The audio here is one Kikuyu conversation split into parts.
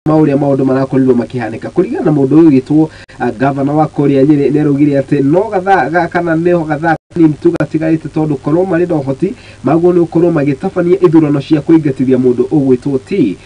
Ma ũrĩa maũndũ marakorirwo makĩhanĩka kũringana na mũndũ ũyũ wĩtwo gavana wa kũrĩa Nyĩrĩ, nĩ araugire atĩ no gathaa gaka kana nĩho gathaa kanini tu gatigarĩte, tondũ korwo marĩ na ũhoti maguo nĩ gũkorwo magĩtabania ithurano cia kũingatithia mũndũ ũgwĩtwo T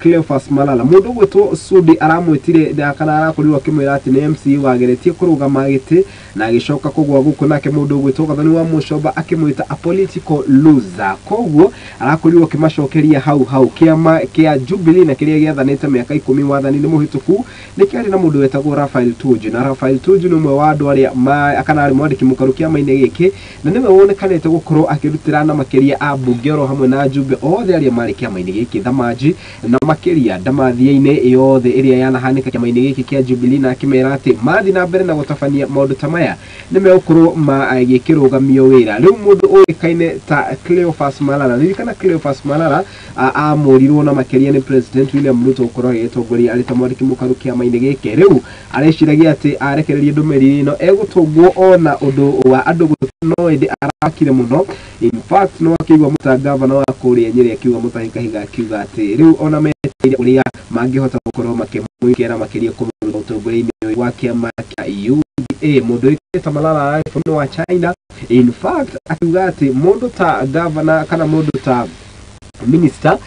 Cleophas Malala. Mũndũ ũgwĩtwo Sudi aramwĩtire kana arakorirwo akĩmwĩra atĩ nĩ MC wageretie kũrũgama gĩtĩ na agĩcoka kũgwa gũkũ, nake mũndũ ũgwĩtwo Gathoni wa Mũcomba akĩmwĩta a political loser. Koguo arakorirwo akĩmacokeria hau hau. Kĩama kĩa Jubilee na kĩrĩa gĩathanĩte mĩaka 10 wathani-inĩ mũhĩtũku nĩ kĩarĩ na mũndũ wetagwo Raphael Tuju, na Raphael Tuju nĩ ũmwe wa andũ arĩa kana arĩ mwandĩki mũkaru kĩama-inĩ gĩkĩ, na nĩwe wonekanĩte gũkorwo akĩrutĩra na makĩria ambunge oro hamwe na njumbe othe arĩa marĩ kĩama-inĩ gĩkĩ thamanji na makĩria ndamathia-inĩ yothe ĩrĩa yanahanĩka kĩama-inĩ gĩkĩ kĩa Jubilee, na akĩmera atĩ mathiĩ na mbere na gũtabania maũndũ ta maya nĩ megũkorwo magĩkĩrũgamio wĩra. Rĩu mũndũ ũĩkaine ta Cleophas Malala, ririkana Cleophas Malala amũrirwo na makĩria nĩ President William Ruto gũkorwo agĩtongoria arĩ ta mwandĩki mũkaru kĩama-inĩ gĩkĩ. Rĩu areciragia atĩ arekereria ndũmĩrĩri ĩno egũtũngwo ona ũndũ wa andũ, no ĩndĩ arakire mũno. In fact, no akĩigua mũta gavana wa kũrĩa Nyĩrĩ akiuga Mutahi Kahiga akiuga atĩ rĩu ona metereire ũrĩa mangĩhota gũkorwo makĩmũikĩra makĩria kũmũruta ũtongoria-inĩ wa kĩama kĩa UDA. Mũndũ wĩkĩte Malala ararĩ bũrũri wa China. In fact, akiuga atĩ mũndũ ta gavana kana mũndũ ta minister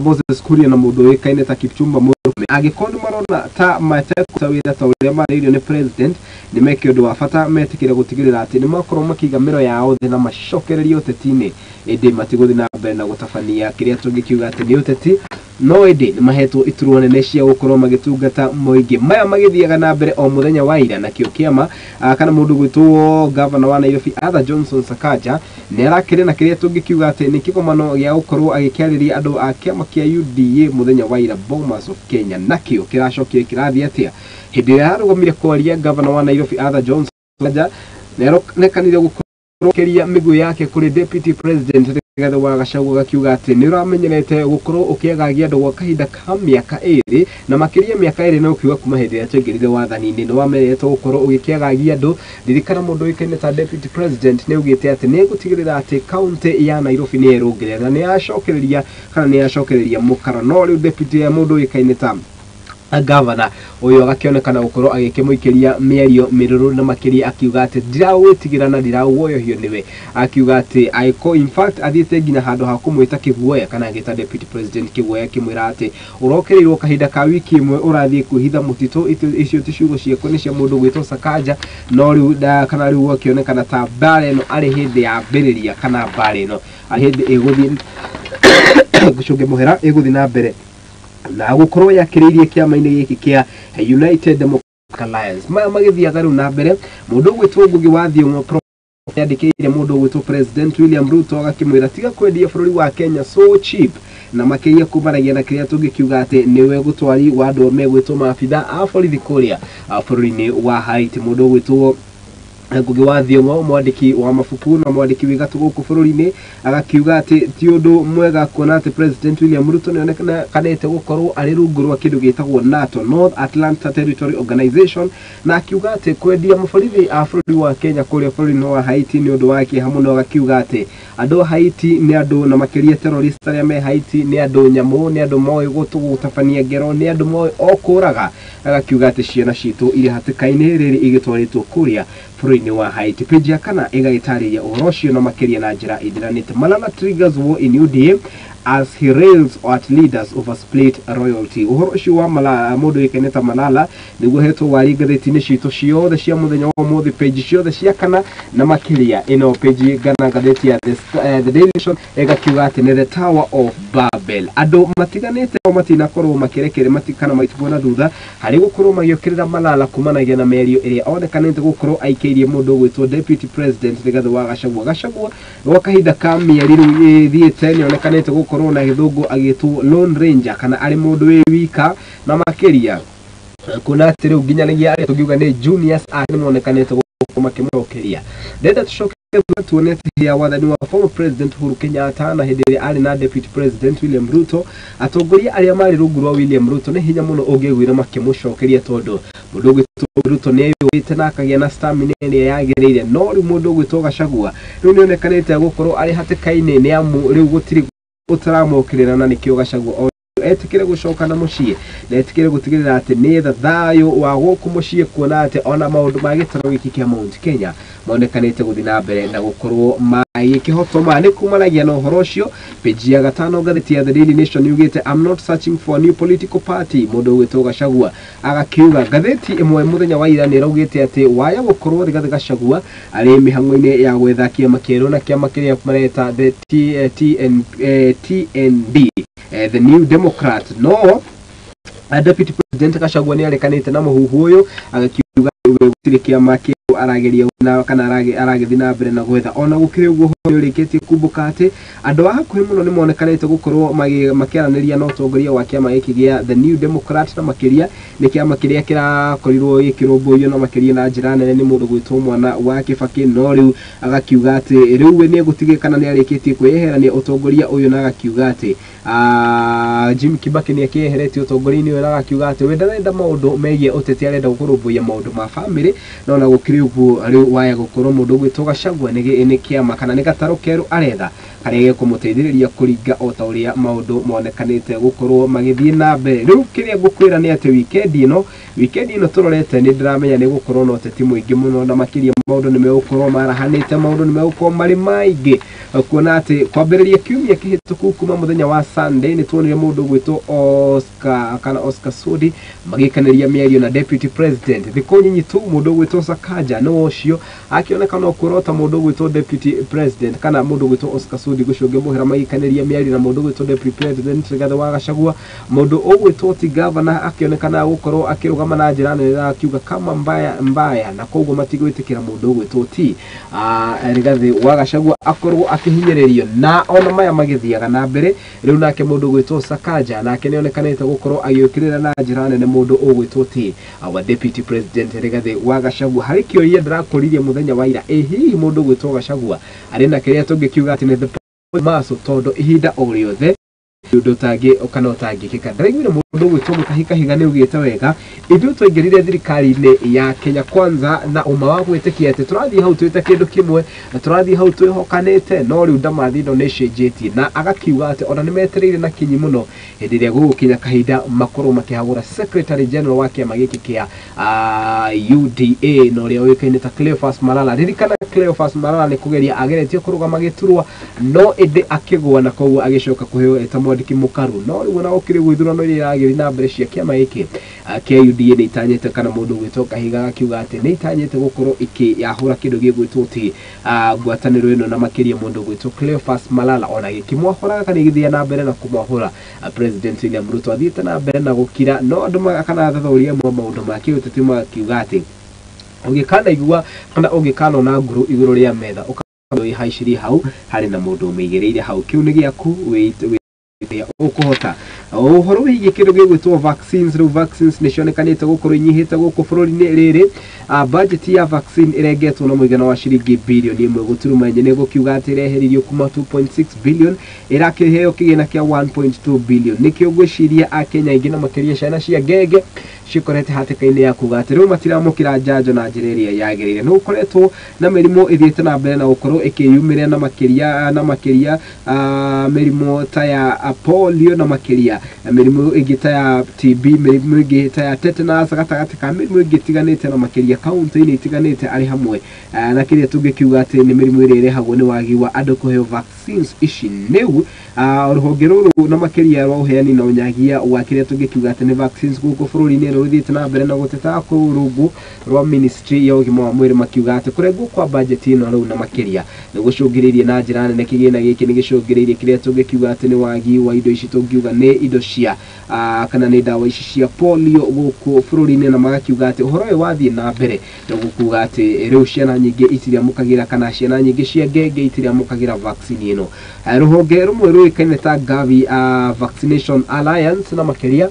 Moses Kuria na mũndũ ũĩkaine ta Kipchumba Murkomen, angĩkorwo nĩ marona ta matekũruta wĩra ta ũrĩa marĩirio nĩ president, nĩ meke ũndũ wa bata metĩkĩre gũtigĩrĩra atĩ nĩ makorwo makĩiga mĩro yao thĩ na macokererie ũteti-inĩ, ĩndĩ matigũthiĩ na mbere na gũtabania kĩrĩa tũngĩkiuga atĩ nĩ ũteti, no ĩndĩ nĩ mahetwo iturwa nene cia gũkorwo magĩtungata mũingĩ. Maya magĩthiaga na mbere o mũthenya wa ira, nakĩo kĩama kana mũndũ gwĩtwo gavana wa Nairobi Arthur Johnson Sakaja nĩ arakĩrĩ na kĩrĩa tũngĩkiuga atĩ nĩ kĩgomano gĩa gũkorwo agĩkĩarĩria andũ a kĩama kĩa UDA mũthenya wa ira Bomas of Kenya. Nakĩo kĩracokire kĩrathiĩ atĩa? Hĩndĩ ĩrĩa ararũgamire kwaria, gavana wa Nairobi Arthur Johnson Sakaja nĩ aronekanire gũkorwo keria mĩguĩ yake kũrĩ Deputy President Rigathĩ wa Gachagua, gakiuga atĩ nĩ ũramenyerete gũkorwo ũkĩagagia andũ gwa kahinda ka mĩaka 2 na makĩria mĩaka 2, na ũkiuga kuma hĩndĩ ĩrĩa twaingĩrire wathani-inĩ nĩ wamenyerete gũkorwo ũgĩkĩagagia andũ. Ririkana mũndũ ũĩkaine ta Deputy President nĩ augĩte atĩ nĩ egũtigĩrĩra atĩ kaunti ya Nairobi nĩ yerũngĩrĩra na nĩ yacokereria kana nĩ yacokereria mũkaro, no rĩu deputy ya mũndũ ũĩkaine ta gavana ũyũ agakĩonekana gũkorwo agĩkĩmũikĩria mĩario mĩrũrũ na makĩria, akiuga atĩ ndiragwĩtigĩra na ndiraguoyohio nĩwe, akiuga atĩ agĩko in fact athiĩte nginya handũ ha kũmwĩta kĩguoya kana agĩta Deputy President kĩguoya, akĩmwĩra atĩ ũrokereirwo kahinda ka wiki 1 ũrathiĩ kwĩhitha mũtitũ. Icio ti ciugo ciakwa, nĩ cia mũndũ gwĩtwo Sakaja. No rĩu kana rĩu akĩonekana ta mbara ĩno arĩ hĩndĩ yambĩrĩria kana mbara ĩno arĩ hĩndĩ ĩgũthiĩ gũcũnge mũhera ĩgũthiĩ na mbere na gũkorwo yakĩrĩirie kĩama-inĩ gĩkĩ kĩa United Democratic Alliance. Maya magĩthiaga rĩu na mbere, mũndũ ũgwĩtwo Ngugi wa Thiong'o yandĩkĩire mũndũ ũgwĩtwo President William Ruto agakĩmwĩra tiga kwendia bũrũri wa Kenya so cheap, na makĩria kumanagia na kĩrĩa tũngĩkiuga atĩ nĩwe gũtwari wa andũ megwĩtwo maabitha a borithi kũrĩa bũrũri-inĩ wa Haiti. Mũndũ ũgwĩtwo Ngugi wa Thiong'o, mwandĩki wa mabuku na mwandĩki wĩ gatũ gũkũ bũrũri-inĩ, agakiuga atĩ ti ũndũ mwega kuona atĩ President William Ruto nĩonekanĩte gũkorwo arĩ rungu rwa kĩndũ gĩtagwo NATO, North Atlantic Territory Organization, na akiuga atĩ kwendia maborithi a bũrũri wa Kenya kũrĩa bũrũri-inĩ wa Haiti nĩ ũndũ wa kĩeha mũno. Agakiuga atĩ andũ a Haiti nĩ andũ, na makĩria terrorist arĩa me Haiti nĩ andũ nyamũ, nĩ andũ moĩ gũtabania ngero, nĩ andũ moĩ o kũraga. Agakiuga atĩ ciana citũ irĩ hatĩka-inĩ rĩrĩ igĩtwarĩtwo kũrĩa bũrũri-inĩ wa Haiti. Page ya 4 ĩgagĩtarĩria ũhoro ũcio na makĩria na njĩra ĩthiranĩte. Malala triggers war in UDA as he rails at leaders over split royalty. Ũhoro ũcio wa Malala, mũndũ ũĩkaine ta Malala, nĩguo hetwo wari ngathĩti-inĩ citũ ciothe cia mũthenya wa ũmũthĩ, page ciothe cia 4 na makĩria. Ĩno page ngana ngathĩti ya The Daily Nation ĩgakiuga atĩ nĩ The Tower of Babel. Andũ matiganĩte o matinakorwo makĩrekereria matikana magĩtigwo na thutha harĩ gũkorwo magĩũkĩrĩra Malala kumanagia na mĩario ĩrĩa onekanĩte gũkorwo aikĩirie mũndũ ũgwĩtwo Deputy President Rigathĩ wa Gachagua. Gachagua gwa kahinda ka mĩeri rĩu ĩthiĩte nĩonekanĩte gũkorwo na gĩthũngũ agĩtwo Lone Ranger kana arĩ mũndũ wĩ wika, na makĩria kuona atĩ rĩu nginyanagia arĩa tũngiuga nĩ juniors ake nĩmonekanĩte gũkorwo makĩmũcokeria. Ndĩrenda tũcoke tuone atĩ ya wathani wa former President Uhuru Kenyatta na hĩndĩ ĩrĩa arĩ na Deputy President William Ruto, atongoria arĩa marĩ rungu rwa William Ruto nĩ hinya mũno ũngĩaiguire makĩmũcokeria, tondũ mũndũ ũgwĩtwo Ruto nĩ eyũgĩte na akagĩa na stamina ĩrĩa yagĩrĩire. No rĩu mũndũ ũgwĩtwo Gachagua rĩu nĩonekanĩte gũkorwo arĩ hatĩka-inĩ, nĩ amu rĩu gũtirĩ ũtaramũkĩrĩra, na nĩkĩo Gachagua Etĩkĩre gũcoka na mũciĩ na etĩkĩre gũtigĩrĩra atĩ nĩ thayũ wa gũkũ mũciĩ, kuona atĩ ona maũndũ ma gĩtarũ gĩkĩ kĩa Mount Kenya monekanĩte gũthiĩ na mbere na gũkorwo magĩkĩhotoma. Nĩ kumanagia na ũhoro ũcio, page ya 5 ngathĩti ya The Daily Nation yugĩte, "I'm not searching for a new political party." Mũndũ ũgwĩtwo Gachagua agakiuga. Ngathĩti ĩmwe mũthenya wa ira nĩ ĩraugĩte atĩ waya gũkorwo Rigathĩ Gachagua arĩ mĩhang'o-inĩ ya gwetha kĩama kĩerũ na kĩama kĩrĩa mareta the T, eh, TND, the New Democrat. No Deputy President Gachagua nĩ arekanĩte na mũhuhu ũyũ, agakiuga gũtirĩ kĩama kĩerũ arageria na kana aragĩthiĩ na mbere na gwetha. Ona gũkĩrĩ ũguo, nĩ ũrĩkĩtie kumbũka atĩ andũ a hakuhĩ mũno nĩ monekanĩte gũkorwo makĩaranĩria na ũtongoria wa kĩama gĩkĩ gĩa The New Democrat, na makĩria nĩ kĩama kĩrĩa kĩrakorirwo gĩkĩrũmbũiyo na makĩria na njĩra nene nĩ mũndũ gwĩtwo mwana wa Kĩbakĩ. No rĩu agakiuga atĩ rĩu we nĩ egũtigĩka kana nĩ arĩkĩtie kwĩyeherania ũtongoria ũyũ, na agakiuga atĩ Jim Kibaki nĩ akĩeheretie ũtongoria-inĩ ũyũ, na agakiuga atĩ we ndarenda maũndũ megiĩ ũteti, arenda kũrũmbũiya maũndũ ma famĩlĩ. No na gũkĩrĩ ũguo, rĩu waya gũkorwo mũndũ ũgwĩtwo Gachagua nĩ kĩama kana nĩ gatarũ kerũ aretha karĩa gekũmũteithĩrĩria kũringa o ta ũrĩa maũndũ monekanĩte gũkorwo magĩthiĩ na mbere. Rĩu kĩrĩa ngũkwĩra nĩ atĩ weekend ĩno tũrorete, nĩ ndĩramenya nĩ gũkorwo na ũteti mũingĩ mũno, na makĩria maũndũ nĩ megũkorwo marahanĩte, maũndũ nĩ megũkorwo marĩ maingĩ, kuona atĩ kwambĩrĩria kiumia kĩhĩtũku, kuma mũthenya wa Sunday, nĩ tuonire mũndũ ũgwĩtwo Oscar kana Oscar Sudi magĩkanĩria mĩario na Deputy President. Thikũ nyinyi tu mũndũ ũgwĩtwo Sakaja nĩ ũcio akĩoneka no kũrota mũndũ ũgwĩtwo Deputy President kana mũndũ ũgwĩtwo Oscar Sudi gũcũngĩa mũhera magĩkanĩria mĩario na mũndũ ũgwĩtwo Deputy President Rigathĩ wa Gachagua. Mũndũ ũgwĩtwo ti governor akĩonekana gũkorwo akĩrũgama na njĩra nene na akiuga kama mbaya mbaya, na koguo matigwĩtĩkĩra mũndũ ũgwĩtwo ti Rigathĩ wa Gachagua akorwo akĩhinyĩrĩrio. Na ona maya magĩthiaga na mbere, rĩu nake mũndũ ũgwĩtwo Sakaja nake nĩonekanĩte gũkorwo agĩũkĩrĩra na njĩra nene mũndũ ũgwĩtwo ti our Deputy President Rigathĩ wa Gachagua. Harĩ kĩũria ndĩrakũririe mũthenya wa ira, ĩ hihi mũndũ ũgwĩtwo Gachagua arĩ na kĩrĩa tũngĩkiuga atĩ nĩ the maso, tondũ ihinda o rĩothe ũndũ ũtangĩ kana ũtangĩkĩka. Ndĩraiguire mũndũ ũgwĩtwo Mũtahi Kahiga nĩ ugĩte wega, ithuĩ twaingĩrire thirikari-inĩ ya Kenya Kwanza na ũma wa gwĩtĩkia atĩ tũrathiĩ hau twĩta kĩndũ kĩmwe na tũrathiĩ hau twĩhokanĩte, no rĩu ndamathi ĩno nĩ ĩcenjetie. Na agakiuga atĩ ona nĩ metereire na kinyi mũno hĩndĩ ĩrĩa gũgũkinya kahinda makorwo makĩhagũra Secretary General wa kĩama gĩkĩ kĩa UDA, na ũrĩa ũĩkaine ta Cleophas Malala. Ririkana Cleophas Malala nĩ kũgeria ageretie kũrũgama gĩturwa, no ĩndĩ akĩgũa, na koguo agĩcoka kũheo eta mwandĩki mũkaru. No rĩu ona gũkĩrĩ ũguo, ithurano iria iragĩthiĩ na mbere cia kĩama gĩkĩ kĩa UDA nĩ itanyĩte, kana mũndũ ũgwĩtwo Kahiga agakiuga atĩ nĩ itanyĩte gũkorwo ikĩyahũra kĩndũ gĩgwĩtwo ti ngwatanĩro ĩno, na makĩria mũndũ ũgwĩtwo Cleophas Malala ona gĩkĩmwahũraga kana gĩgĩthiĩ na mbere na kũmwahũra. President William Ruto athiĩte na mbere na gũkira, no andũ kana athathaũri amwe a maũndũ ma kĩũteti magakiuga atĩ ũngĩkanaigua kana ũngĩkanona nguru igũrũ rĩa metha ũkahaicĩrie hau harĩ na mũndũ ũmĩigĩrĩire hau, kĩu nĩ gĩaku wĩ ũkũhota. Ũhoro wĩgiĩ kĩndũ gĩgwĩtwo vaccines, rĩu vaccines nĩ cionekanĩte gũkorwo inyihĩte gũkũ bũrũri-inĩ. Rĩrĩ budget ya vaccine ĩrengetwo na mũigana wa ciringi 1.4 billion, nĩ gũkiuga atĩ ĩreheririo kuma 2.6 billion ĩrakĩheo kĩgĩna kĩa 1.2 billion. Nĩkĩo ngwĩciria akenya aingĩ na makĩria ciana cia ngenge cikorete hatĩka-inĩ ya kuga atĩ rĩu matiramũkĩra njanjo na njĩra ĩrĩa yagĩrĩire. Nĩ gũkoretwo na mĩrimũ ĩthiĩte na mbere na gũkorwo ĩkĩyumĩria, na makĩria mĩrimũ ta ya polio, na makĩria mĩrimũ ĩngĩ ta ya TB, mĩrimũ ĩngĩ ta ya tetanus, gatagatĩ ka mĩrimũ ĩngĩ ĩtiganĩte, na makĩria kaunti-inĩ itiganĩte, arĩ hamwe na kĩrĩa tũngĩkiuga atĩ nĩ mĩrimũ ĩrĩa ĩrehagwo nĩ wagi wa andũ kũheo vaccines ici. Nĩu rũhonge rũrũ na makĩria rwa ũheani na ũnyagia wa kĩrĩa tũngĩkiuga atĩ nĩ vaccines gũkũ bũrũri-inĩ rũthiĩte na mbere na gũteta kũu rungu rwa ministry ya ũgima wa mwĩrĩ, makiuga atĩ kũrengwo kwa budget ĩno rĩu na makĩria nĩ gũcũngĩrĩirie na njĩra nene kĩgĩna gĩkĩ, nĩ gĩcũngĩrĩirie kĩrĩa tũngĩkiuga atĩ nĩ wagi wa indo ici tũngiuga nĩ indo cia kana nĩ ndawa ici cia polio gũkũ bũrũri-inĩ. Na magakiuga atĩ ũhoro ũyũ wathiĩ na mbere nĩ gũkuga atĩ rĩu ciana nyingĩ itiriamũkagĩra kana ciana nyingĩ cia ngenge itiriamũkagĩra vaccine ĩno. Rũhonge rũmwe rũĩkaine ta Gavi Vaccination Alliance, na makĩria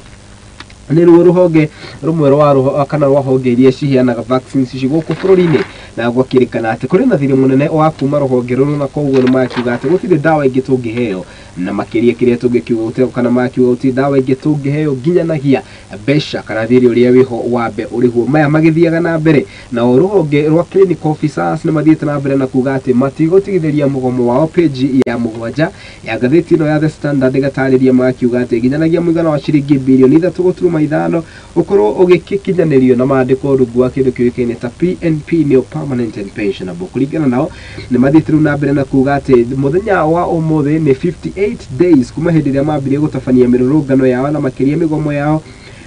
nĩ ruo rũhonge rũmwe rwa kana rwa honge iria ciheanaga vaccines ici gũkũ bũrũri-inĩ, Na gwakĩrĩkana atĩ kũrĩ na thirĩ mũnene wa kuma rũhonge rũrũ, na koguo nĩ makiuga atĩ gũtirĩ ndawa ingĩ tũngĩheo, na makĩria kĩrĩa tũngĩkiuga gũtirĩ, kana makiuga gũtirĩ ndawa ingĩ tũngĩheo nginyanagia mbeca kana thirĩ ũrĩa wĩho wambe ũrĩhwo. Maya magĩthiaga na mbere, na rũhonge rwa clinic officers nĩ mathiĩte na mbere na kuga atĩ matigũtigithĩria mũgomo wao. Page ya 7 ya ngathĩti ĩno ya The Standard ĩgatarĩria makiuga atĩ nginyanagia mũigana wa ciringi birioni 3.5 ũkorwo ũgĩkinyanĩrio na maandĩko rungu wa kĩndũ kĩũĩkaine ta PNP, nĩo permanent and pensionable. Kũringana nao nĩ mathiĩte rĩu na mbere na kuga atĩ mũthenya wa ũmũthĩ nĩ 58 days kuma hĩndĩ ĩrĩa mambirie gũtabania mĩrũrũngano yao na makĩria mĩgomo yao.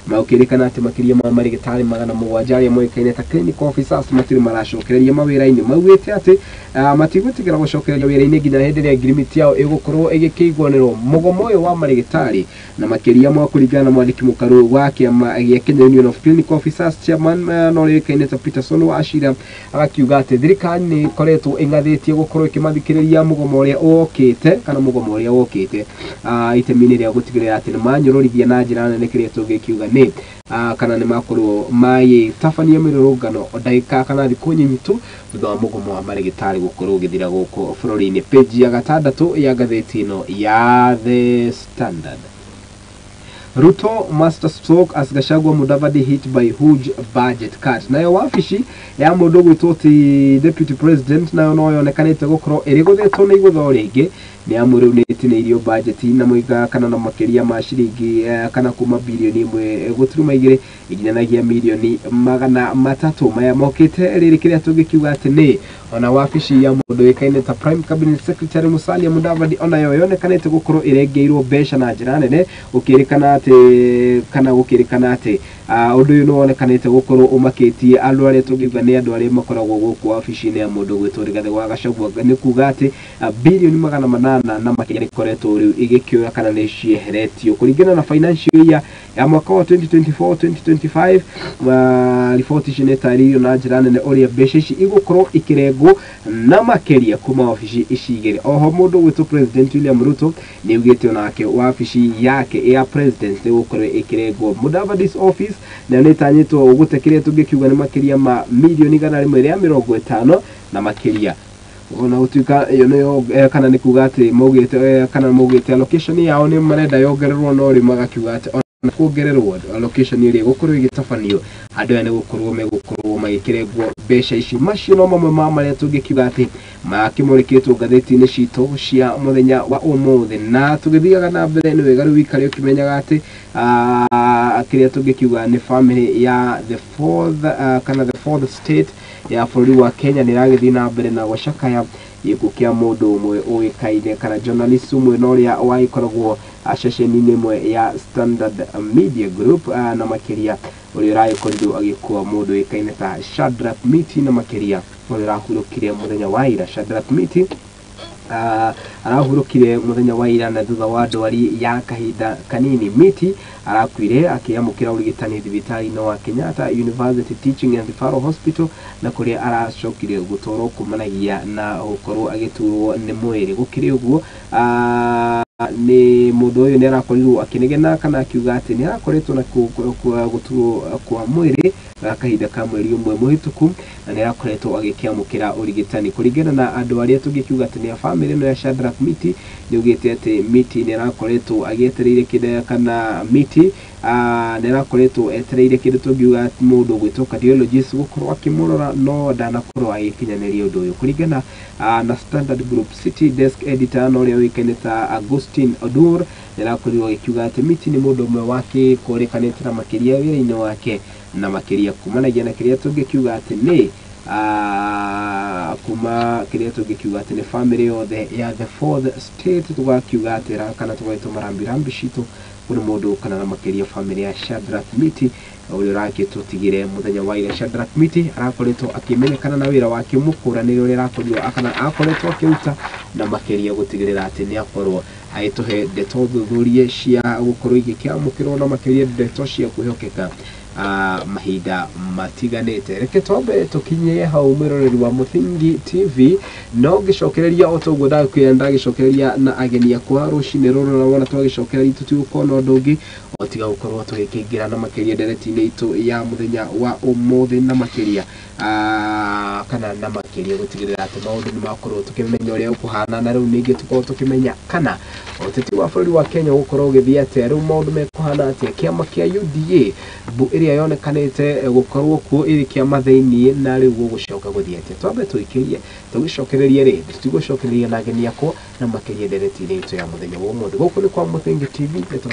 Magũkĩrĩkana atĩ makĩria ma marĩgĩtarĩ 700 arĩa moĩkaine ta clinic officers matirĩ maracokereria mawĩra-inĩ. Maugĩte atĩ matigwĩtĩkĩra gũcokereria wĩra-inĩ nginya hĩndĩ ĩrĩa ngirimiti yao ĩgũkorwo ĩgĩkĩiguanĩrwo. Mũgomo ũyũ wa marĩgĩtarĩ na makĩria ma kũringana na mwandĩki mũkaru wa kĩama gĩa Kenya Union of Clinical Officers chairman na ũrĩa ũĩkaine ta Peterson wa Achira, agakiuga atĩ thirikari nĩ ĩkoretwo ĩng'athĩtie gũkorwo ĩkĩmathikĩrĩria mũgomo ũrĩa wokĩte, kana mũgomo ũrĩa wokĩte itemi-inĩ rĩa gũtigĩrĩra atĩ nĩ manyororithia na njĩra nene kĩrĩa tũngĩkiuga nĩ kana nĩ makorwo magĩtabania mĩrũrũngano ndagĩka kana thikũ nyinyi tu thutha wa mũgomo wa marĩgĩtarĩ gũkorwo ũgĩthira gũkũ bũrũri-inĩ. Page ya 6 ya ngathĩti ĩno ya The Standard. Ruto master stroke as Gachagua Mudavadi hit by huge budget cut. Nayo wabici ya mũndũ ũgwĩtwo ti deputy president nayo no yonekanĩte gũkorwo ĩrĩgũthĩtwo nĩ igũtha o rĩngĩ, nĩ amu rĩu nĩ ĩtinĩirio budget na mũiga kana na makĩria ma ciringi kana kuma birioni 1.2 nginyanagia mirioni 300. Maya mokĩte rĩrĩ kĩrĩa tũngĩkiuga atĩ nĩ ona wabici ya mũndũ ũĩkaine ta Prime Cabinet Secretary Musalia Mudavadi onayo yonekanĩte gũkorwo ĩrengeirwo mbeca na njĩra nene, gũkĩrĩkana atĩ kana gũkĩrĩkana atĩ ũndũ ũyũ nĩ wonekanĩte gũkorwo ũmakĩtie andũ arĩa tũngiuga nĩ andũ arĩa makoragwo gũkũ wabici-inĩ ya mũndũ ũgwĩtwo Rigathĩ wa Gachagua. Nĩ kuga atĩ birioni 800 na makĩria nĩ ikoretwo rĩu igĩkĩũra kana nĩ cieheretio kũringana na financial year ya mwaka wa 2024 2025. Riboti ici nĩ ĩtarĩirio na njĩra nene ũrĩa mbeca ici igũkorwo ikĩrengwo na makĩria kuma wabici ici igĩrĩ. Oho mũndũ ũgwĩtwo President William Ruto nĩ augĩte onake wabici yake ya president nĩ gũkorwo ĩkĩrengwo. Mudavadi's office nayo nĩ ĩtanyĩtwo gũte kĩrĩa tũngĩkiuga nĩ makĩria ma mirioni 150 na makĩria, ona gũtuĩka ĩyo nĩyo kana nĩ kuga atĩ maugĩte kana maugĩte allocation yao nĩ marenda yongererwo, no rĩu magakiuga atĩ ona kuongererwo allocation ĩrĩa ĩgũkorwo ĩgĩtabanio andũ aya nĩ gũkorwo megũkorwo magĩkĩrengwo mbeca ici. Macio no mamwe ma marĩa tũngĩkiuga atĩ makĩmũrĩkĩtwo ngathĩti-inĩ citũ cia mũthenya wa ũmũthĩ. Na tũgĩthiaga na mbere, nĩ wega rĩu wĩikare ũkĩmenyaga atĩ kĩrĩa tũngĩkiuga nĩ family ya the fourth kana the fourth state ya bũrũri wa Kenya nĩ ĩragĩthiĩ na mbere na gũcakaya gĩkuũ kĩa mũndũ ũmwe ũĩkaine kana journalist ũmwe na ũrĩa wagĩkoragwo ceceni-inĩ ĩmwe ya Standard Media Group, na makĩria ũrĩa ũragĩkorirwo agĩkua, mũndũ ũĩkaine ta Shadrack Miti, na makĩria ũrĩa ũrahurũkire mũthenya wa ira. Shadrack Miti arahurũkire mũthenya wa ira na thutha wa ndwari ya kahinda kanini. Miti arakuire akĩamũkĩra ũrigitani thibitarĩ-inĩ wa Kenyatta University Teaching and Referral Hospital, na kũrĩa aracokire gũtwarwo kumanagia na gũkorwo agĩturwo nĩ mwĩrĩ. Gũkĩrĩ ũguo, nĩ mũndũ ũyũ nĩ arakorirwo akĩnegena kana akiuga atĩ nĩ arakoretwo na gũturwo kwa mwĩrĩ kahinda ka mweri ũmwe mũhĩtũku, na nĩ arakoretwo agĩkĩamũkĩra ũrigitani. Kũringana na andũ arĩa tũngĩkiuga atĩ nĩ a famĩlĩ ĩno ya Shadrack Miti, nĩ augĩte atĩ Miti nĩ arakoretwo agĩetereire kĩndũ kana Miti nĩ arakoretwo etereire kĩndũ tũngiuga mũndũ ũgwĩtwo cardiologist gũkorwo akĩmũrora, no ndanakorwo agĩkinyanĩria ũndũ ũyũ. Kũringana na Standard Group City Desk editor na ũrĩa ũĩkaine ta Augustine Odur, nĩ arakorirwo agĩkiuga atĩ Miti nĩ mũndũ ũmwe wakĩkũrĩkanĩte na makĩria wĩra-inĩ wake, na makĩria kumanagia na kĩrĩa tũngĩkiuga atĩ nĩ kuma kĩrĩa tũngĩkiuga atĩ nĩ famĩlĩ yothe ya the fourth state. Tũgakiuga atĩ kana tũgagĩtũma rambirambi citũ kũrĩ mũndũ kana na makĩria famĩlĩ ya Shadrack Miti ũrĩa ũragĩtũtigire mũthenya wa ira. Shadrack Miti arakoretwo akĩmenyekana na wĩra wake mũkũranĩre ũrĩa arakorirwo kana akoretwo akĩruta, na makĩria gũtigĩrĩra atĩ nĩ akorwo agĩtũhe ndeto thuthurie cia gũkorwo igĩkĩamũkĩrwo, na makĩria ndeto cia kwĩhokeka Mahinda matiganĩte. Reke twambe tũkinye hau, mwĩroreri wa Mũthingi TV, no ngĩcokereria o toguo ndakwĩra, ndagĩcokereria na ageni akwa rũcinĩ rũrũ, na wona twagĩcokereria tũtigũkorwo na ũndũ ũngĩ o tiga gũkorwo tũgĩkĩingĩra na makĩria ndereti-inĩ itũ ya mũthenya wa ũmũthĩ, na makĩria kana na makĩria gũtigĩrĩra atĩ maũndũ nĩ makorwo tũkĩmenya ũrĩa ũkũhana. Na rĩu ningĩ tũkorwo tũkĩmenya kana ũteti wa bũrũri wa Kenya ũgũkorwo ũgĩthiĩ atĩa, rĩu maũndũ mekũhana atĩa, kĩama kĩa UDA mbu ĩrĩa yonekanĩte gũkorwo kuo ĩrĩ kĩama thĩiniĩ, na rĩu gũgũcoka gũthiĩ atĩa. Twambe tũikĩrie tũgĩcokererie rĩngĩ, tũtigũcokereria na ageni akwa na makĩria ndereti-inĩ itũ ya mũthenya wa ũmũthĩ. Gũkũ nĩ kwa Mũthingi TV, nĩ tũracoka.